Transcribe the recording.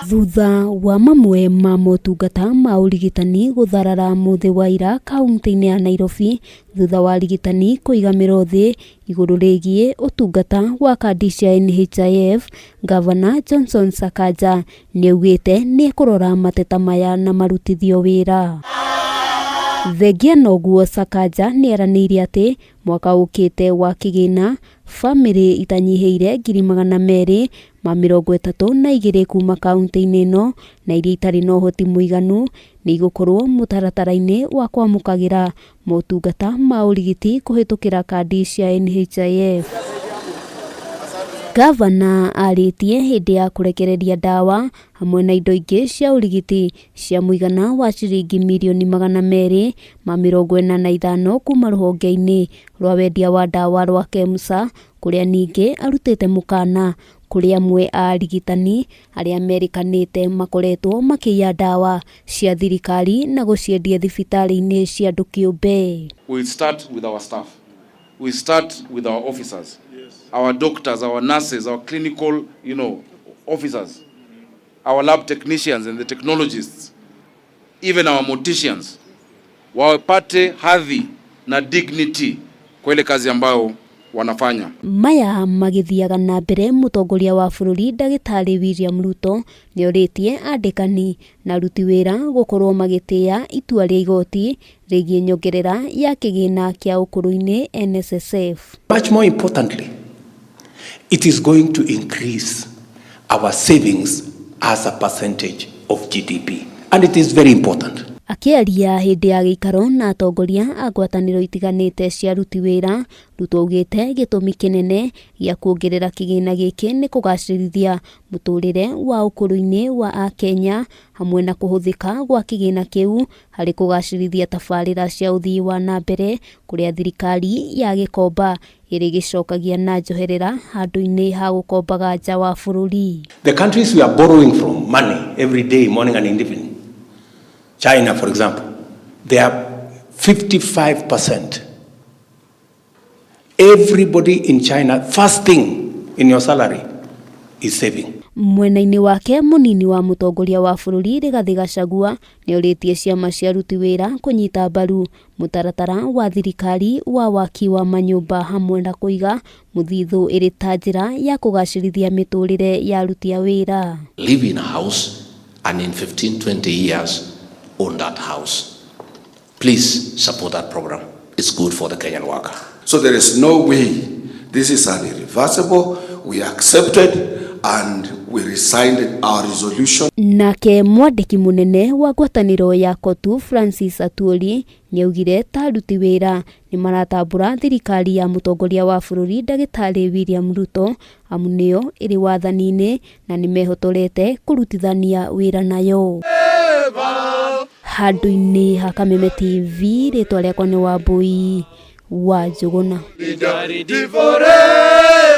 Thutha wa mamwe ma motungata ma ũrigitani gũtharara mũthĩ wa ira kaunti-inĩ ya Nairobi thutha wa arigitani kũiga mĩro thĩ igũrũ rĩgiĩ ũtungata wa kandi cia NHIF, Ngavana Johnson Sakaja nĩaugĩte nĩekũrora mateta maya na marutithio wĩra. Thengia na ũguo Sakaja nĩeranĩire atĩ mwaka ũkĩte wa kĩgĩna bamĩrĩ itanyihĩire 232,000 kuma kaunti-inĩ ĩno na iria itarĩ na ũhoti mũiganu nĩ igũkorwo mũtaratara-inĩ wa kwamũkagĩra motungata ma ũrigiti kũhĩtũkĩra kandi cia NHIF. Ngavana arĩtie hĩndĩ ya kũrekereria ndawa hamwe na indo ingĩ cia ũrigiti cia mũigana wa ciringi mirioni 245 kuma rũhonge-inĩ rwa wendia wa ndawa rwa KEMSA, kũrĩa ningĩ arutĩte mũkana kũrĩ amwe a arigitani arĩa merĩkanĩte makoretwo makĩiya ndawa cia thirikari na gũciendia thibitarĩ-inĩ cia andũ kĩũmbe. We start with our staff. We start with our officers, our doctors, our nurses, our clinical officers, our lab technicians and the technologists, even our morticians, wapate hadhi na dignity kwa ile kazi ambayo wanafanya. Maya magĩthiaga na mbere, mũtongoria wa bũrũri Ndagĩtarĩ William Ruto nĩorĩtie andĩkani na aruti wĩra gũkorwo magĩtĩa itua rĩa igoti rĩgiĩ nyongerera ya kĩgĩna kĩa ũkũrũ-inĩ NSSF. Much more importantly, it is going to increase our savings as a percentage of GDP. And it is very important. Akĩaria hĩndĩ ya gĩikaro na atongoria a ngwatanĩro itiganĩte cia aruti wĩra, Ruto augĩte gĩtũmi kĩnene gĩa kuongerera kĩgĩna gĩkĩ nĩ kũgacĩrithia mũtũrĩre wa ũkũrũ-inĩ wa akenya hamwe na kũhũthĩka gwa kĩgĩna kĩu harĩ kũgacĩrithia tabarĩra cia ũthii wa na mbere, kũrĩa thirikari ya gĩkomba ĩrĩgĩcokagia na njoherera handũ-inĩ ha gũkombaga nja wa bũrũri. The countries we are borrowing from money every day, morning and evening, China, for example, they are 55%. Everybody in China, first thing in your salary is saving. Mwena-inĩ wake, mũnini wa mũtongoria wa bũrũri Rigathĩ Gachagua nĩorĩtie ciama cia aruti wĩra kũnyita mbaru mũtaratara wa thirikari wa waki wa manyũmba hamwe na kũiga mũthithũ ĩrĩ ta njĩra ya kũgacĩrithia mĩtũrĩre ya aruti a wĩra. Live in a house and in 15, 20 years own that house. Please support that program. It's good for the Kenyan worker. So there is no way this is an irreversible. We accepted and we resigned our resolution. Nake mwandĩki mũnene wa ngwatanĩro ya COTU Francis Atwoli nĩaugire ta aruti wĩra nĩmaratambũra thirikari ya mũtongoria wa bũrũri Ndagĩtarĩ William Ruto, amu nĩyo ĩrĩ wathani-inĩ na nĩmehotorete kũrutithania wĩra nayo. Handũ-inĩ ha Kameme TV, rĩtwa rĩakwa nĩ Wambui wa Njũgũna.